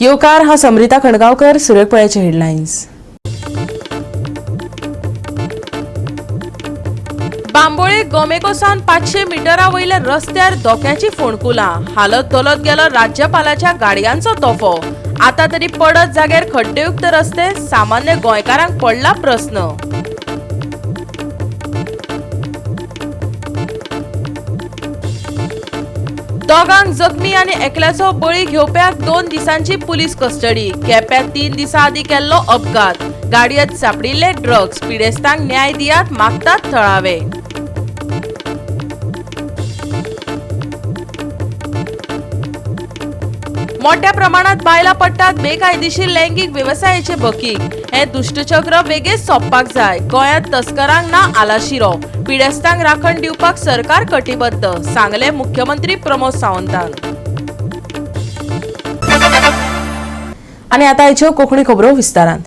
येवकार. हांव समरिता खणगांवकर. सुरेख पळयाचे हेडलायन्स. बांबोळे गोमेकोसान 500 मिटरा वयल्या रस्त्यार धोक्याची फोंडकुलां. हालत धोलत गेलो राज्यपालाच्या गाडयांचो तोफो. आता तरी पडत जाग्यार खड्डेयुक्त रस्ते, सामान्य गोंयकारांक पडला प्रस्न. दोगांक जखमी आनी एकल्याचो बळी घेवप्याक 2 दिसांची पुलीस कस्टडी. केप्यात 3 दिसां आदीं केल्लो अपघात. गाडयेत सापडिल्ले ड्रग्स. पिडेस्तांक न्याय दियात मागतात थळावे. मोठ्या प्रमाणात बायलां पडटात बेकायदेशीर लैंगीक वेवसायाचे भकीक. हें दुश्टचक्र बेगीन सोंपपाक जाय. गोंयांत तस्करांक ना आलाशिरो. पिडेस्तांक राखण दिवपाक सरकार कटिबद्ध, सांगले मुख्यमंत्री प्रमोद सावंतान. आनी आतां आयच्यो कोंकणी खबरो विस्तारान.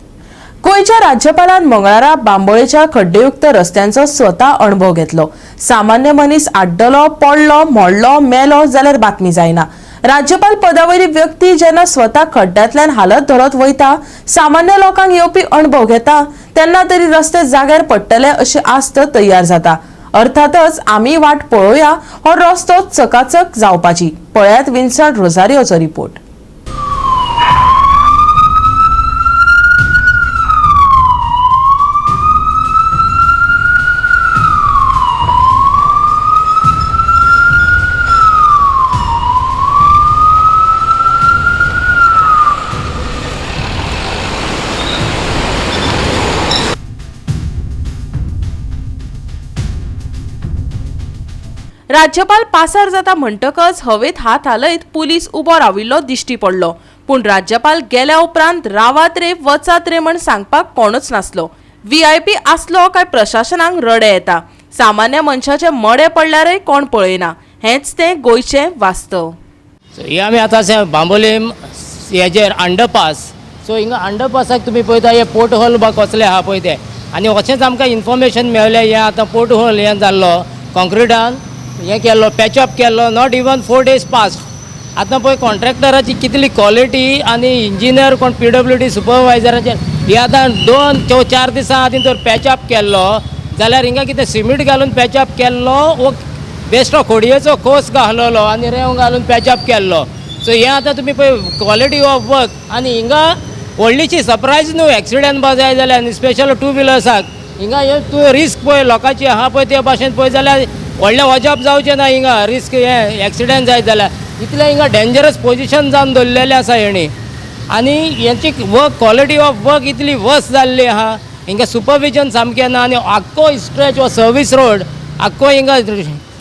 गोंयच्या राज्यपालान मंगळारा बांबोळेच्या खड्डेयुक्त रस्त्यांचो स्वता अणभव घेतलो. सामान्य मनीस आड्डलो, पडलो, मोडलो, मेलो जाल्यार बातमी जायना. राज्यपाल पदावयली व्यक्ती जेन्ना स्वता खड्ड्यांतल्यान हालत धरत वयता, सामान्य लोकांक येवपी अणभव घेता, तेन्ना तरी रस्ते जाग्यार पडटले अशी आस्त तयार जाता. अर्थातच आमी वाट पळोवया हो रस्तो चकाचक जावपाची. पळयात विन्संट रोजारियोचो रिपोर्ट. राज्यपाल पासार जाता म्हणटकच हवेत हात हालयत पुलीस उबो राविल्लो दिश्टी पडलो. पूण राज्यपाल गेल्या उपरांत रावात रे, वचात रे म्हण सांगपाक कोणूच नासलो. व्हीआयपी आसलो काय प्रशासनाक रडे येता. सामान्य मनशाचे मडें पडल्यारय कोण पळयना. हेंच तें गोंयचें वास्तव. सो हे आमी आतां बांबोलीम हेजेर अंडरपास. सो हिंगा अंडरपासाक तुमी पळयता, हे पोर्ट होल बा कसले आहा पळय ते. आनी अशेंच आमकां इन्फॉर्मेशन मेळ्ळें, हें आतां पोर्ट होल हें जाल्लो, कॉन्क्रिटान हें केल्लो, पॅचअप केल्लो, not even 4 days pass. आतां पळय कॉन्ट्रॅक्टराची कितली क्वॉलिटी आनी इंजिनियर कोण पीडब्ल्यूडी सुपरवायजराचे. हे आतां 2 4 दिसां आदीं जर पॅचअप केल्लो जाल्यार हिंगा कितें सिमीट घालून पॅचअप केल्लो वो बेश्टो खोडयेचो कोस घाललो आनी रेंव घालून पॅचअप केल्लो. सो हें आतां तुमी पळय क्वॉलिटी ऑफ वर्क. आनी हिंगा व्हडलीशी सरप्रायज न्हू एक्सिडंट बा जाय जाल्यार, आनी स्पेशल टू व्हिलर्साक हिंगा हे तूं रिस्क पळय लोकांची आहा पळय ते भाशेन पळय जाल्यार व्हडलें अजाप जावचें ना हिंगा रिस्क हें एक्सिडंट जायत जाल्यार. इतलें हिंगा डेंजरस पोजिशन जावन दवरलेलें आसा हेणी. आनी हेंची वर्क, क्वॉलिटी ऑफ वर्क इतली वर्स जाल्ली आहा. हिंगा सुपरविजन सामकें ना. आनी आख्खो स्ट्रेच हो सर्वीस रोड आख्खो हिंगा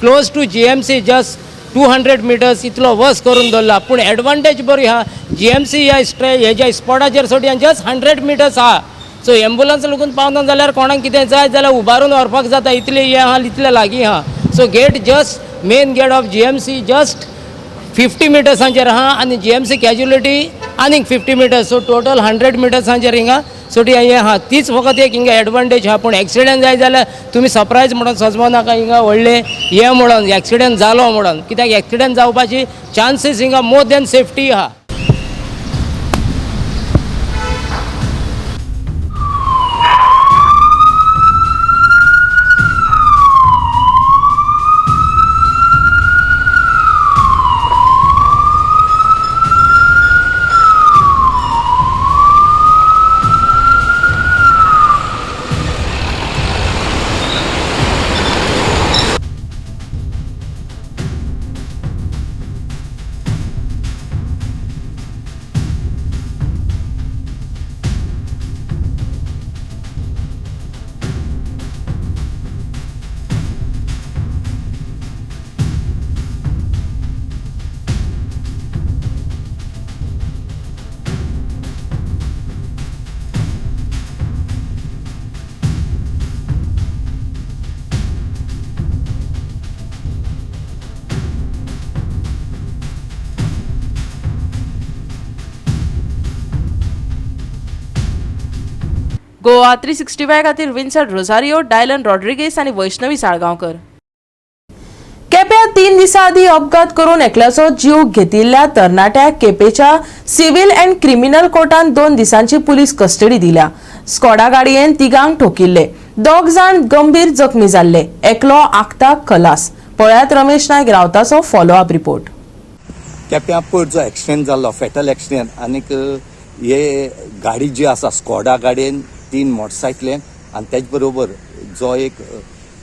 close to GMC just 200 meters इतलो वर्स करून दवरला. पूण एडवांटेज बरी आहा, जीएमसी ह्या स्ट्रेच हेज्या स्पॉटाचेर सोडून जस्ट 100 मिटर्स आहा. सो एम्बुलन्स लागून पावना जाल्यार कोणाक कितें जाय जाल्यार उबारून व्हरपाक जाता, इतलें हें आहा, इतलें लागीं आहा. So gate just main gate of GMC just 50 मिटर्सांचेर आहा आनी जीएमसी कॅज्युलिटी आनीक 50 मिटर्स. सो टोटल 100 मिटर्सांचेर हिंगा सो ती हें आहा. तीच फकत एक हिंगा एडवांटेज आहा. पूण एक्सिडंट जाय जाल्यार तुमी सरप्रायज म्हणून सजमो नाका हिंगा व्हडलें हें म्हणून एक्सिडंट जालो म्हणून, कित्याक एक्सिडंट जावपाची चान्सीस हिंगा मोर दॅन सेफ्टी आहा. गोवा 365 खातीर विन्संट रोजारियो, डायलन रॉड्रिगेस आनी वैष्णवी साळगांवकर. केपें. केप्यां 3 दिसां आदीं अपघात करून एकल्याचो जीव घेतिल्ल्या तरणाट्याक केपेंच्या सिव्हिल अँड क्रिमिनल कोर्टान 2 दिसांची पुलीस कस्टडी दिल्या. स्कॉडा गाडयेन तिगांक ठोकिल्ले, 2 जाण गंभीर जखमी जाल्ले, एकलो आक्ताक खलास. पळयात रमेश नायक रावताचो फॉलोअप रिपोर्ट. केप्यां पयर जो एक्सिडेंट जाल्लो, फेटल एक्सिडेंट, आनीक हे गाडी जी आसा स्कॉडा गाडयेन 3 मोटरसायकलीन आनी तेच बरोबर जो एक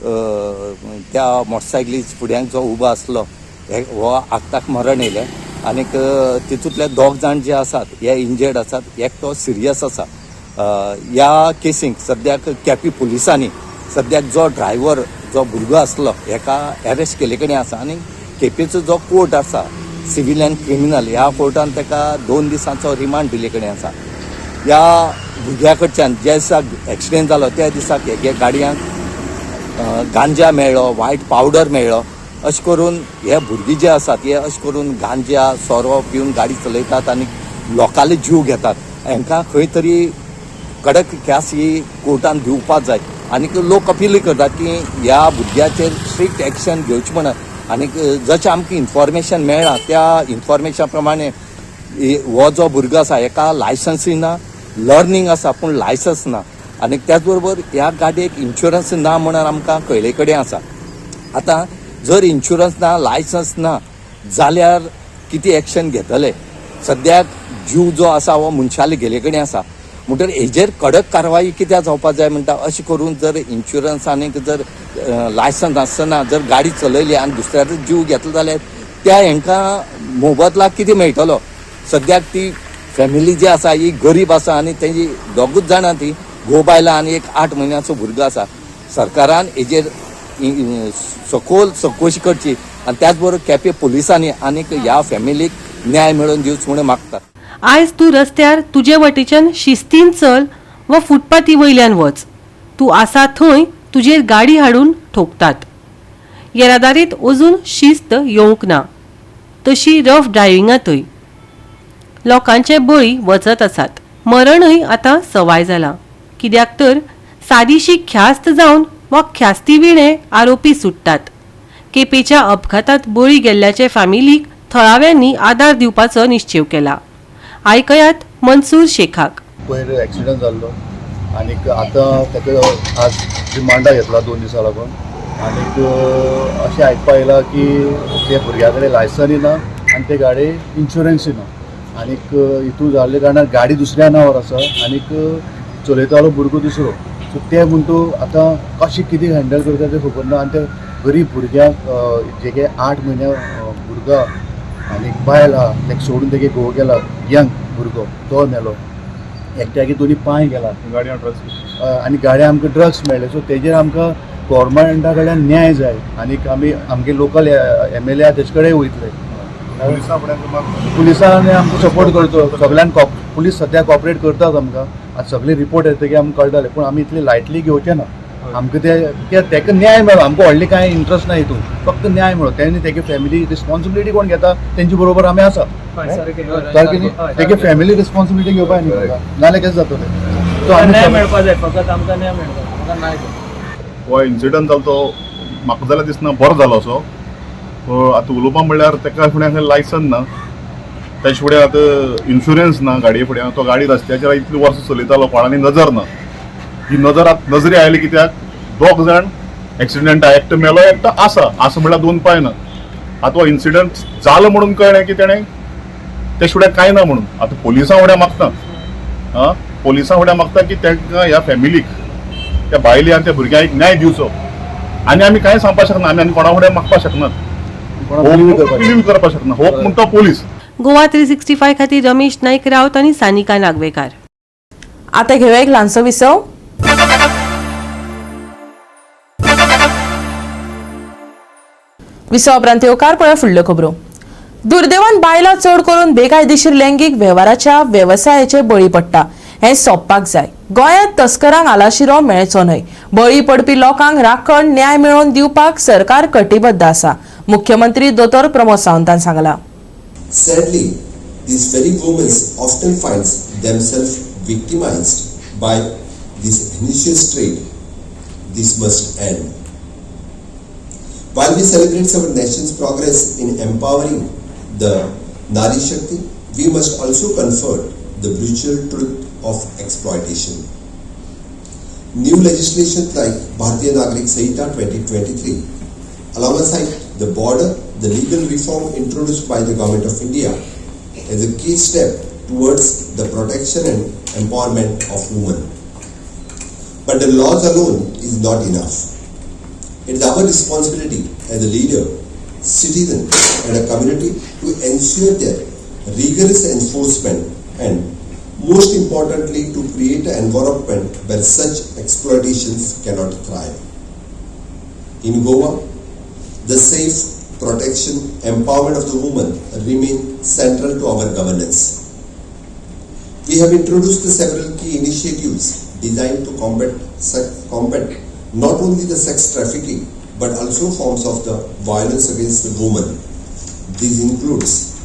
त्या मोटरसायकली फुड्यांक जो उबो आसलो हो आक्ताक मरण येयलें. आनीक तितूंतले 2 जाण जे आसात हे इंजर्ड आसात, एकटो सिरियस आसा. ह्या केसींक सद्याक केपी पुलिसांनी सद्याक जो ड्रायव्हर जो भुरगो आसलो हेका एरेस्ट केल्ले कडेन आसा. आनी केपेचो जो कोर्ट आसा सिव्हिल अँड क्रिमिनल ह्या कोर्टान ताका 2 दिसांचो रिमांड दिल्ले कडेन आसा. ह्या भुरग्या कडच्यान ज्या दिसाक एक्सिडेंट जालो त्या दिसाक हेगे गाडयांक गांजा मेळ्ळो, वायट पावडर मेळ्ळो. अशें करून हे भुरगीं जे आसात हे अशें करून गांजा सोरो पिवन गाडी चलयतात आनी लोकांले जीव घेतात. हांकां खंय तरी कडक ख्यास ही कोर्टान दिवपाक जाय. आनीक लोक अपीलूय करतात की ह्या भुरग्याचेर स्ट्रिक्ट एक्शन घेवचें म्हणून. आनीक जशें आमकां इन्फॉर्मेशन मेळ्ळां त्या इन्फॉर्मेशना प्रमाणे हो जो भुरगो आसा हेका लायसन्सूय ना, लर्नींग आसा पूण लायसन्स ना. आनी त्याच बरोबर ह्या गाडयेक इन्शुरन्स ना म्हणून आमकां कळ्ळे कडेन आसा. आतां जर इन्शुरन्स ना, लायसन्स ना जाल्यार कितें एक्शन घेतले? सद्याक जीव जो आसा हो मनशाले गेले कडेन आसा. म्हणटकीर हेजेर कडक कारवाई कित्याक जावपाक जाय म्हणटा. अशें करून जर इन्शुरन्स आनीक जर लायसन्स नासतना जर गाडी चलयली आनी दुसऱ्याचो जीव घेतलो जाल्यार त्या हेंकां मोबदला कितें मेळटलो? सद्याक ती फॅमिली जी आसा ही गरीब आसा आनी तेजी दोगूच जाणां ती घोव बायलां आनी एक 8 म्हयन्याचो भुरगो आसा. सरकारान हेजेर सखोल चवकशी करची आनी त्याच बरोबर केपें पुलिसांनी आनीक ह्या फॅमिलीक न्याय मेळोवन दिवचो म्हणून मागता. आयज तूं रस्त्यार तुजे वटेच्यान शिस्तीन चल वा फुटपाथी वयल्यान वच, तूं आसा थंय तुजेर गाडी हाडून ठोकतात. येरादारींत अजून शिस्त येवंक ना, तशी रफ ड्रायव्हिंगांतय लोकांचे बळी वचत आसात. मरणूय आतां सवाय जालां, कित्याक तर सादीशी ख्यास्त जावन वा ख्यास्ती विणे आरोपी सुट्टात. केपेच्या अपघातांत बळी गेल्ल्याचे फामिलीक थळाव्यांनी आदार दिवपाचो निश्चेव केला. आयकयात मनसूर शेखाक. पयर एक्सिडंट जाल्लो आनीक आतां ताका आज रिमांडा घेतला 2 दिसां लागून. आनीक अशें आयकपा आयलां की त्या भुरग्या कडेन लायसनूय ना आनी ते गाडये इन्शुरन्सूय ना. आनीक हितून जाल्ले कारणान गाडी दुसऱ्या नांवार आसा आनीक चलयतालो भुरगो दुसरो. सो ते म्हण तूं आतां कशें कितें हँडल करता तें खबर ना. आनी ते गरीब भुरग्यांक जे 8 म्हयन्या भुरगो आनीक बायल आहा ताका सोडून तेगे घोव गेला, यंग भुरगो तो मेलो, एकट्यागे दोनी पांय गेला आनी गाडये आमकां ड्रग्स मेळ्ळे. सो तेजेर आमकां गोवोरमेंटा कडल्यान न्याय जाय. आनीक आमी आमगे लोकल एम एल ए आहा तेजे कडेन वयतले. पुलिसांनी आमकां सपोर्ट करचो सगळ्यांक. पुलीस सद्या कॉपरेट करतात आमकां. आतां सगळे रिपोर्ट येतकीर आमकां कळटलें, पूण आमी इतले लायटली घेवचे ना. आमकां ते तेका न्याय मेळो, आमकां व्हडलें कांय इंट्रस्ट ना हितून, फक्त न्याय मेळो. तेणी तेगे फॅमिली रिस्पॉन्सिबिलिटी कोण घेता तेंचे बरोबर आमी आसा, सारकें न्ही? तेगे फॅमिली रिस्पॉन्सिबिलिटी घेवपा न्ही, नाल्यार कशें जातलें? सो आमी न्याय मेळपा जाय, फकत आमकां न्याय मेळपा जाय. हो इन्सिडंट जालो तो म्हाका जाल्यार दिसना बरो जालो असो. आतां उलोवपा म्हणल्यार ताका फुडें लायसन ना, तेजे फुडें आतां इन्शुरन्स ना गाडये फुडें. तो गाडी रस्त्याचेर इतली वर्सां चलयतालो, कोणाली नजर ना. ही नजर आतां नजरे आयली कित्याक 2 जाण एक्सिडंट, एकटो मेलो एकटो आसा, आसा म्हणल्यार 2 पांय ना. आतां हो इन्सिडंट जालो म्हणून कळ्ळें की तेणें तेजे फुडें कांय ना म्हणून. आतां पोलिसां फुडें मागता, आं पोलिसां फुडें मागता की तांकां ह्या फॅमिलीक, त्या बायले आनी त्या भुरग्यांक न्याय दिवचो. आनी आमी कांय सांगपाक शकना, आमी आनी कोणा फुडें मागपाक शकनात, बिलीव करपाक शकना. होप म्हणटा पोलीस. गोवा 365 खातीर रमेश नाईक रावत आनी सानिका नागवेकार. आता घेऊया एक ल्हानसो विसव. विसवा उपरांत येवकार पळय फुडल्यो खबरो. दुर्दैवान बायलां चड करून बेकायदेशीर लैंगीक वेव्हाराच्या वेवसायाचे बळी पडटा, हें सोंपपाक जाय. गोंयांत तस्करांक आलाशिरो मेळचो न्हय. बळी पडपी लोकांक राखण न्याय मेळोवन दिवपाक सरकार कटिबद्ध आसा, मुख्यमंत्री दोतोर प्रमोद सावंतान सांगला. Sadly, these very women often finds themselves victimized by this pernicious trade. This must end. While we celebrate our nation's progress in empowering the Nari Shakti, we must also confront the brutal truth of exploitation. New legislation like Bharatiya Nagarik Sanhita 2023, alongside the border, the legal reform introduced by the Government of India, is a key step towards the protection and empowerment of women. But the laws alone is not enough. It is our responsibility as a leader, citizen, and a community to ensure their rigorous enforcement and, most importantly, to create an environment where such exploitations cannot thrive. In Goa, the safe protection, empowerment of the woman remain central to our governance. We have introduced the several key initiatives designed to combat not only the sex trafficking but also forms of the violence against the woman. This includes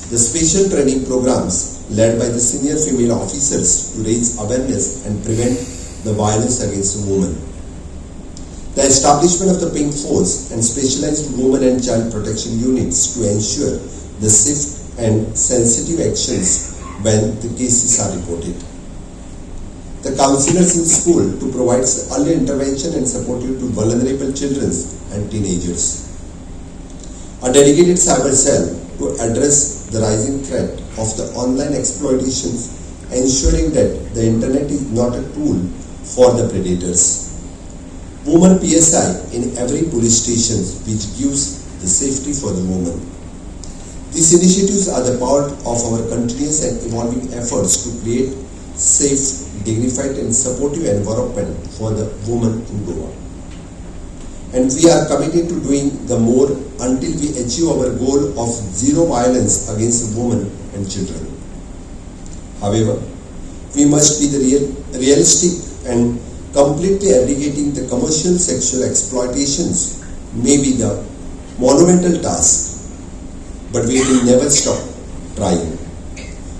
the special training programs led by the senior female officers to raise awareness and prevent the violence against women. The establishment of the Pink Force and specialized women and child protection units to ensure the swift and sensitive actions when the cases are reported. The counselors in school to provide early intervention and support to vulnerable children and teenagers. A dedicated cyber cell to address the rising threat of the online exploitations, ensuring that the internet is not a tool for the predators. Woman PSI in every police station, which gives the safety for the woman. These initiatives are the part of our continuous and evolving efforts to create safe, dignified and supportive environment for the woman in Goa. And we are committed to doing the more until we achieve our goal of zero violence against women and children. However, we must be the realistic and completely eradicating the commercial sexual exploitations may be the monumental task, but we will never stop trying.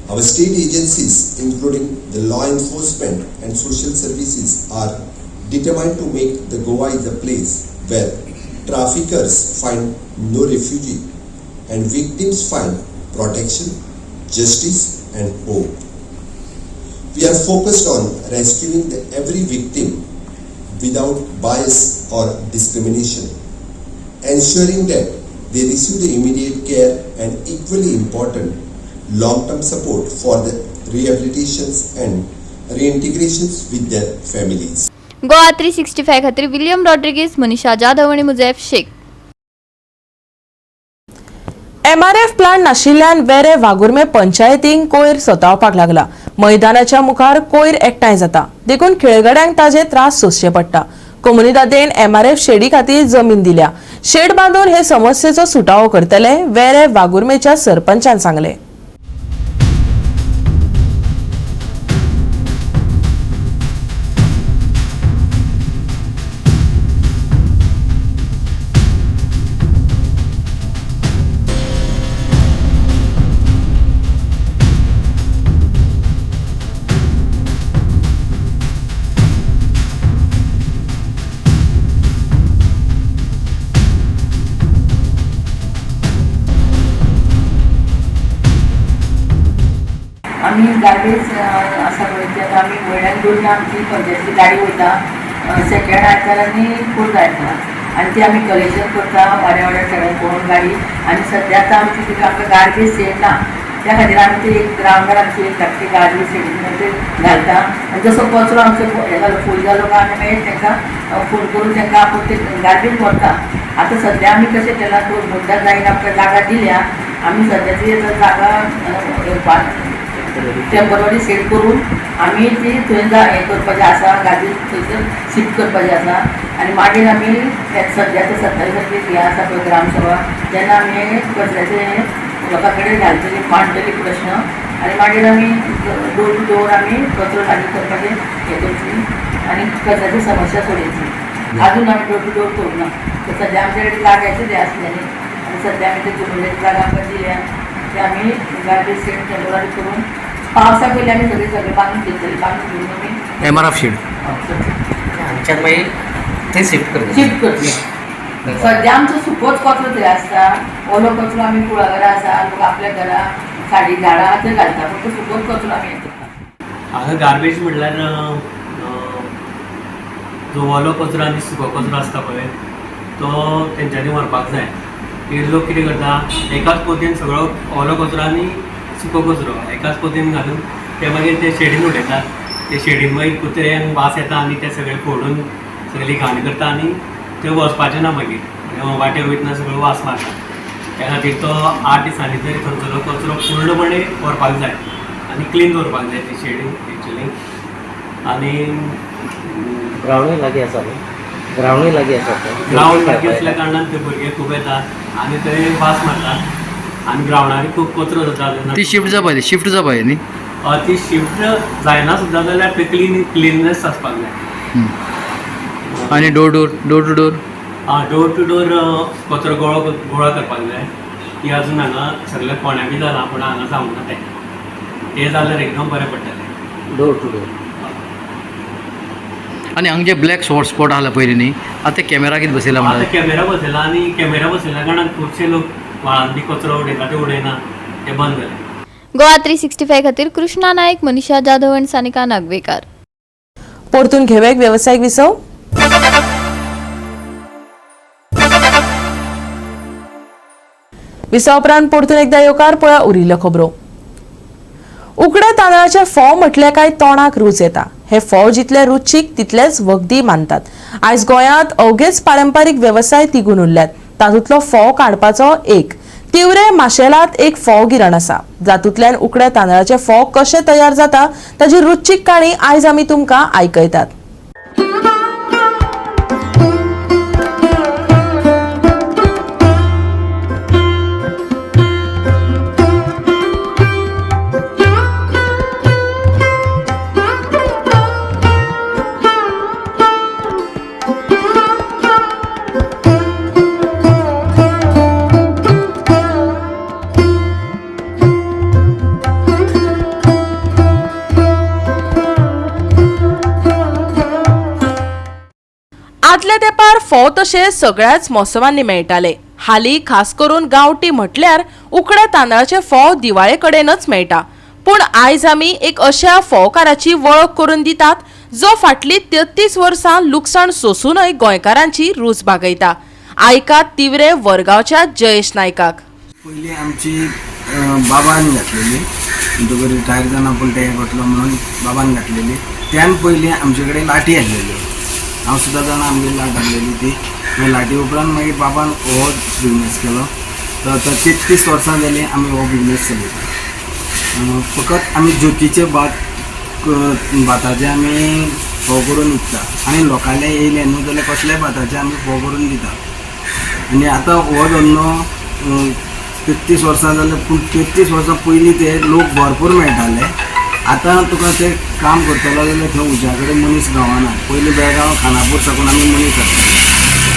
Our state agencies, including the law enforcement and social services, are determined to make the Goa is a place where traffickers find no refuge and victims find protection, justice and hope. We are focused on rescuing every victim without bias or discrimination, ensuring that they receive the immediate care and equally important long-term support for the rehabilitations and reintegrations with their families. Goa 365 खातीर William Rodrigues, मनीषा जाधव आनी मुजैफ Shaikh. MRF plant नाशिल्ल्यान वेरे वागुर्मे पंचायतींक कोयर सतावपाक लागला. मैदानाच्या मुखार कोयर एकठांय जाता, देखून खेळगड्यांक ताजे त्रास सोंसचे पडटा. कोमुनिदादेन एमआरएफ शेडी खातीर जमीन दिल्या. शेड बांदून हे समस्येचो सुटावो करतले, वेरे वागुर्मेच्या सरपंचान सांगले. आमी गार्बेज आसा पळय ती आतां आमी म्हयन्याक दोनदां आमची पंचायतीची गाडी वयता, सेकंड आयतार आनी फोर्थ आयतार, आनी ती आमी कलेक्शन करता वाड्या वाड्यार सगळ्यांक पळोवन गाडी. आनी सद्या आतां आमची तिका आमकां गार्बेज सेड ना, त्या खातीर आमी ती एक ग्रावंडार आमची एक धाकटी गार्बेज सेड ते घालता. आनी जसो कचरो आमचो हे जालो, फूल जालो काय आमी मागीर तांकां फोन करून तांकां आपूण ते गार्बेज व्हरता. आतां सद्या आमी कशें केलां, तो मुद्दा जायन आमकां जागा दिल्या, आमी सद्या ती आतां जागा टेंपररी सेट करून आमी ती थंय हें करपाचें आसा, गार्बेज थंयसर शिफ्ट करपाचें आसा. आनी मागीर आमी सद्या आतां 27 तारखेक हें आसा पळय ग्रामसभा, तेन्ना आमी कचऱ्याचें लोकां कडेन घालतली, मांडटली प्रश्न. आनी मागीर आमी डोर टू डोर आमी कचरो लागीं करपाचें हें करतली आनी कचऱ्याची समस्या सोडयतली. आजून आमी डोर टू डोर करूंक ना, सद्या आमचे कडेन जाग्याचें हें आसलें न्ही, आनी सद्या आमी ते जुमल्याची जागा आमकां दिल्या, ते आमी गार्बेज सेट टेंपररी करून पावसा पयलीं आमी सगळें सगळें बांदून घेतली, बांदून घेवन आमी एमआरएफ शेड आमच्याक मागीर थंय शिफ्ट करतले. शिफ्ट करतले. सद्या आमचो सुकोच कचरो थंय आसता, ओलो कचरो आमी कुळागरां आसा, लोक आपल्या घरा साडी झाडां थंय घालता, फक्त सुकोच कचरो आमी हें करता. हांगा गार्बेज म्हणल्यार जो ओलो कचरो आनी सुको कचरो आसता पळय तो तेंच्यांनी व्हरपाक जाय. ते लोक कितें करता, एकाच पोतयेन सगळो ओलो कचरो आनी सुको कचरो एकाच पोतयेन घालून ते मागीर ते शेडीन उडयतात. ते शेडीन मागीर कुत्र्यांक वास येता आनी ते सगळे फोडून सगळी घाण करता आनी ते वचपाचें ना, मागीर वाटेर वयतना सगळो वास मारता. त्या खातीर तो 8 दिसांनी तरी थंयसरलो कचरो पूर्णपणे व्हरपाक जाय आनी क्लीन दवरपाक जाय ती शेडीन एक्चुली. आनी ग्रावंडूय लागीं आसा न्हू, ग्रावंडूय लागीं आसा, ग्रावंड लागीं आसल्या कारणान ते भुरगे खूब येतात आनी थंय वास मारतात आनी ग्रावंडार खूब कचरो जाता. ती शिफ्ट जावपाची, शिफ्ट जावपाची न्ही, ती शिफ्ट जायना सुद्दां जाल्यार ते क्लिननेस आसपाक जाय. आनी door door door to door, door to door कचरो गोळा करपाक जाय. ती अजून हांगा सगळे कोण्या बी जालां पूण हांगा जावंक ना तें, तें जाल्यार एकदम बरें पडटलें डोर टू डोर. आनी हांगा जे ब्लॅक स्पॉट आसले पयलीं न्ही, आतां कॅमेरा कितें बसयला? आतां कॅमेरा बसयला आनी कॅमेरा बसयल्या कारणान खुबशे लोक व्हाळान बी कचरो उडयता ते उडयना, ते बंद जालें. गोवा 365 खातीर कृष्णा नायक, मनीषा जाधव आनी सानिका नागवेकार. परतून घेवेक वेवसायीक विसव. विसवा उपरांत परतून एकदा येवकार. पळया उरिल्ल्यो खबरो. उकड्या तांदळाचे फोव म्हटले काय तोंडाक रूच येता. हे फोव जितले रुचीक तितलेच वखदी मानतात. आयज गोंयांत अवघेच पारंपारीक वेवसाय तिगून उरल्यात. तातूंतलो फोव काडपाचो एक तिवरे माशेलांत एक फोव गिरण आसा, जातूंतल्यान उकड्या तांदळाचे फोव कशे तयार जाता ताची रुचीक काणी आयज आमी तुमकां आयकयतात. आदल्या तेंपार फोव तशे सगळ्याच मोसमांनी मेळटाले. हालीं खास करून गांवठी म्हटल्यार उकड्या तांदळाचे फोव दिवाळे कडेनच मेळटा. पूण आयज आमी एक अशा फोवकाराची वळख करून दितात जो फाटलीं 33 वर्सां लुकसाण सोसूनय गोंयकारांची रूच भागयता. आयकात तिवरे वरगांवच्या जयेश नायकाक. पयलीं आमची बाबान घातलेली, म्हणटकूच रिटायर जावन आपूण तें करतलो म्हणून बाबान घातलेली. त्यान पयलीं आमचे कडेन लाठी आसलेल्यो, हांव सुद्दां जाणा आमगेर लाट आसलेली ती. मागीर लाटी उपरांत मागीर बाबान हो बिजनेस केलो. तर आतां 33 वर्सां जालीं आमी हो बिजनेस चलयता. फकत आमी ज्योतीचे भात भाताचे आमी फोव करून विकता आनी लोकांले येयले न्हू जाल्यार कसल्याय भाताचे आमी फोव करून दिता. आनी आतां हो धंदो 33 वर्सां जालें, पूण 33 वर्सां पयलीं ते लोक भरपूर मेळटाले. आतां तुका ते काम करतलो जाल्यार थंय उज्या कडेन मनीस गावना. पयलीं बेळगांव खानापूर साकून आमी मनीस हाडटाले,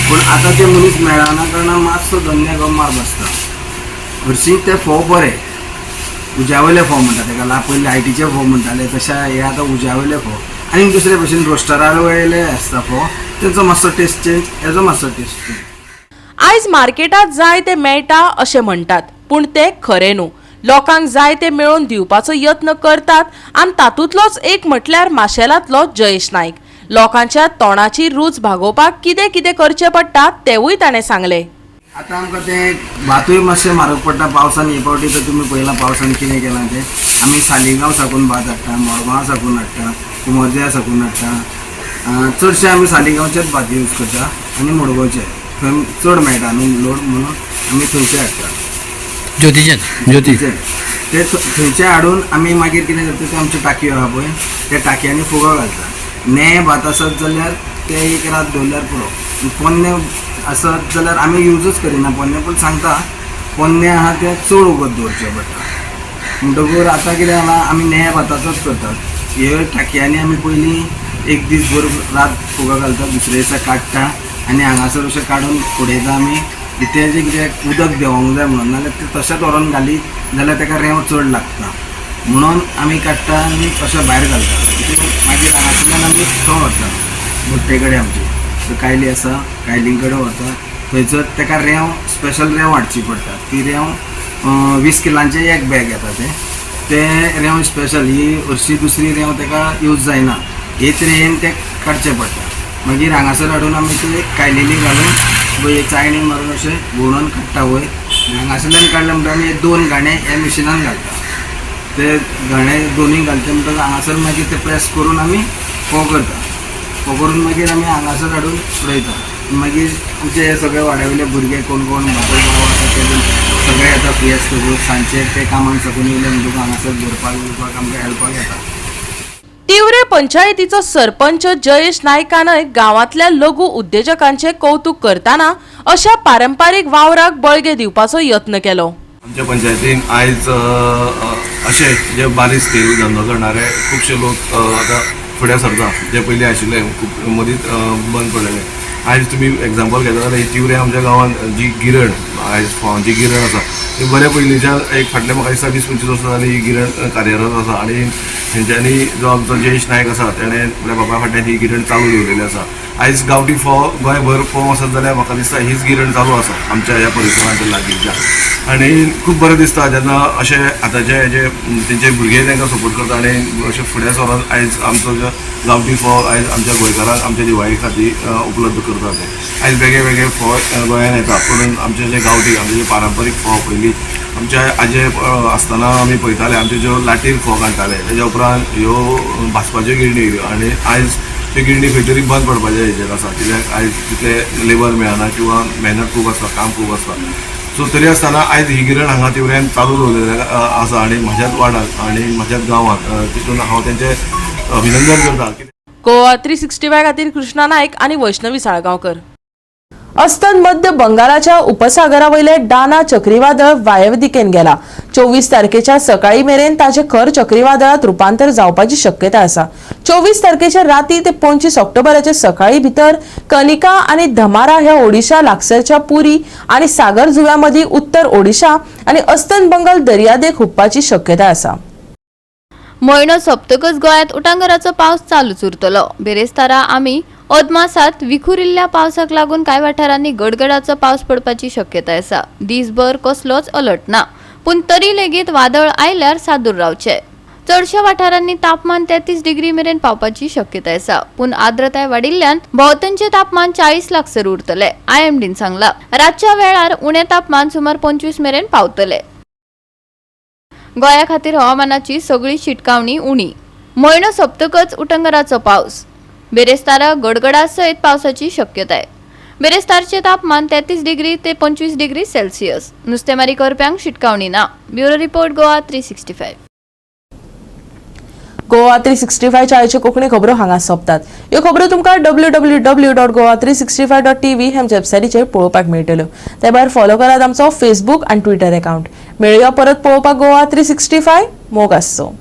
पूण आतां ते मनीस मेळना कारणान मातसो धंद्याक मार बसता. हरशीं ते फोव बरे, उज्या वयले फोव म्हणटा तेका, पयलीं लायटीचे फोव म्हणटाले तशे हे आतां उज्या वयले फोव. आनी दुसरे भशेन रोस्टरा वयले आसता फोव, तेंचो मातसो टेस्ट चेंज, हेजो मातसो टेस्ट चेंज. आयज मार्केटांत जाय ते मेळटा अशें म्हणटात, पूण तें खरें न्हू. लोकांक जाय ते मेळोवन दिवपाचो यत्न करतात आनी तातूंतलोच एक म्हटल्यार माशेलांतलो जयेश नायक. लोकांच्या तोंडाची रूच भागोवपाक कितें कितें करचें पडटा तेवूय ताणें सांगलें. आतां आमकां तें भातूय मातशें म्हारग पडटा पावसान. हे फावटी तर तुमी पळयलां पावसान कितें केलां तें. आमी सालिगांव साकून भात हाडटा, मडगांव साकून हाडटा, कुमरज्या साकून हाडटा. चडशे आमी सालिगांवचेच भात यूज करता आनी मडगांवचे, थंय चड मेळटा न्हू लोड म्हणून आमी थंयचे हाडटा. ज्योतीचे, ज्योतीचे ते थंयचे हाडून आमी मागीर कितें करता, ते आमच्यो टाकयो आहा पळय त्या टाकयांनी फुगो घालता. नें भात आसत जाल्यार ते एक रात दवरल्यार पुरो. पोन्नें आसत जाल्यार आमी युजूच करिना पोन्नें, पूण सांगता पोन्नें आहा तें चड वगत दवरचें पडटा. म्हणटकूच आतां कितें जालां, आमी नें भाताचोच करतात. हे टाकयांनी आमी पयलीं एक दीस भर रात फुगो घालता, दुसरे दिसा काडटा आनी हांगासर अशें काडून उडयता आमी. तें जें कितें उदक देंवोंक जाय म्हणून, नाल्यार तें तशेंच व्हरोन घालीत जाल्यार ताका रेंव चड लागता म्हणून आमी काडटा आनी तशें भायर घालता. मागीर हांगासरल्यान आमी थंय व्हरता भट्टे कडेन, आमची कायली आसा कायली कडेन व्हरता. थंयसर ताका रेंव, स्पेशल रेंव हाडची पडटा. ती रेंव 20 किलांचें एक बॅग येता. तें तें रेंव स्पेशल, ही हरशी दुसरी रेंव ताका यूज जायना, हेच रेंवेन तें काडचें पडटा. मागीर हांगासर हाडून आमी ते कायलिनी घालून पळय चायणी मारून अशें घुंवडोवन काडटा वयर. हांगासरल्यान काडले म्हणटकीर आमी 2 घाणे ह्या मिशिनान घालता. ते घाणे दोनूय घालते म्हणटकच हांगासर मागीर ते प्रेस करून आमी फोव करता. फोव करून मागीर आमी हांगासर हाडून उडयता. मागीर आमचे हे सगळे वाड्या वयले भुरगे कोण कोण बापूय भाव आसा ते सगळे येता फ्री आसतकूच सांजचे ते कामाक साकून येयले म्हणटकूच हांगासर भरपाक बिरपाक आमकां हेल्पाक येता. तिवरे पंचायतीचो सरपंच जयेश नायकानय गांवांतल्या लघु उद्देजकांचे कौतुक करतना अशा पारंपारीक वावराक बळगें दिवपाचो यत्न केलो. आमच्या पंचायतीन आयज अशे जे बारीक स्केल धंदो करणारे खुबशे लोक आतां फुडें सरता, जे पयलीं आशिल्ले खूब मदींच बंद पडलेले. आयज तुमी एग्जाम्पल घेता जाल्यार ही तिवरे आमच्या गांवांत जी गिरण, आयज फोवांची गिरण आसा ती बऱ्या पयलींच्यान एक फाटले म्हाका दिसता 20-25 वर्सां जाली ही गिरण कार्यरत आसा. आनी तेंच्यांनी जो आमचो जयेश नायक आसा तेणें आपल्या बाबा फाटल्यान ही गिरण चालू दवरलेली आसा. आयज गांवठी फोव गोंयभर फोव आसत जाल्यार म्हाका दिसता हीच गिरण चालू आसा आमच्या ह्या परिसरांत लागींच्या. आनी खूब बरें दिसता जेन्ना अशें आतांचे जे तेंचे भुरगे तांकां सपोर्ट करता आनी अशें फुडें सरोन आयज आमचो जो गांवठी फोव आयज आमच्या गोंयकारांक आमच्या दिवाळे खातीर उपलब्ध करता. ते आयज वेगळे वेगळे फोव गोंयांत येता, पूण आमचे जे गांवठी आमचे जे पारंपारीक फोव पयलीं आमच्या आजे आसतना आमी पळयताले, आमचे ज्यो लाटीर फोव काडटाले, तेज्या उपरांत ह्यो भाजपाच्यो गिरणी येयल्यो आनी आयज त्यो गिरणी खंय तरी बंद पडपाच्या हेजेर आसा, कित्याक आयज तितले लेबर मेळना किंवा मेहनत खूब आसता, काम खूब आसता. सो तरी आसतना आयज ही गिरण हांगा तिवऱ्यान चालू दवरलेली आसा आनी म्हज्याच वार्डांत आनी म्हज्याच गांवांत तितून हांव तेंचें अभिनंदन करता. गोवा 365 खातीर कृष्णा नायक आनी वैष्णवी साळगांवकर. अस्तंत मध्य बंगालाच्या उपसागरावयले डाना चक्रीवादळ वायव्य दिकेन गेला. 24 तारखेच्या सकाळी मेरेन ताचे खर चक्रीवादळात रुपांतर जावपाची शक्यता आसा. 24 तारखेच्या राती ते 25 ऑक्टोबराच्या सकाळी भितर कनिका आनी धमारा ह्या ओडिशा लागसरच्या पुरी आनी सागर जुव्या मदीं उत्तर ओडिशा आनी अस्तंत बंगाल दर्यादेग हुपपाची शक्यता आसा. म्हयनो सोंपतकच गोंयांत उटांगराचो पावस चालूच उरतलो. बिरेस्तारा आमी अदमासात विखुरिल्ल्या पावसाक लागून कांय वाठारांनी गडगडाचो पावस पडपाची शक्यताय आसा. दीसभर कसलोच अलर्ट ना, पूण तरी लेगीत वादळ आयल्यार सादूर रावचे. चडश्या वाठारांनी तापमान 33 डिग्री मेरेन पावपाची शक्यताय आसा, पूण आर्द्रताय वाडिल्ल्यान भोंवतणचें तापमान 40 लागसर उरतलें, आयएमडीन सांगलां. रातच्या वेळार उणें तापमान सुमार 25 मेरेन पावतलें. गोंया खातीर हवामानाची सगळी शिटकावणी उणी. म्हयनो सोंपतकच उटंगराचो पावस. बिरेस्तारा गडगडा सयत पावसाची शक्यताय. बिरेस्तारचें तापमान 33 डिग्री ते 25 डिग्री सेल्सियस. नुस्तेमारी करप्यांक शिटकावणी ना. Bureau report, Goa 365. Goa 365 च्या कोंकणी खबरो हांगा सोंपतात. ह्यो खबरो तुमकां www.goa365.tv ह्या वेबसायटीचेर पळोवपाक मेळटल्यो. ते भायर फॉलो करात आमचो फेसबूक आनी ट्विटर अकाउंट. मेळुया परत पळोवपाक गोवा 365. मोग आसचो.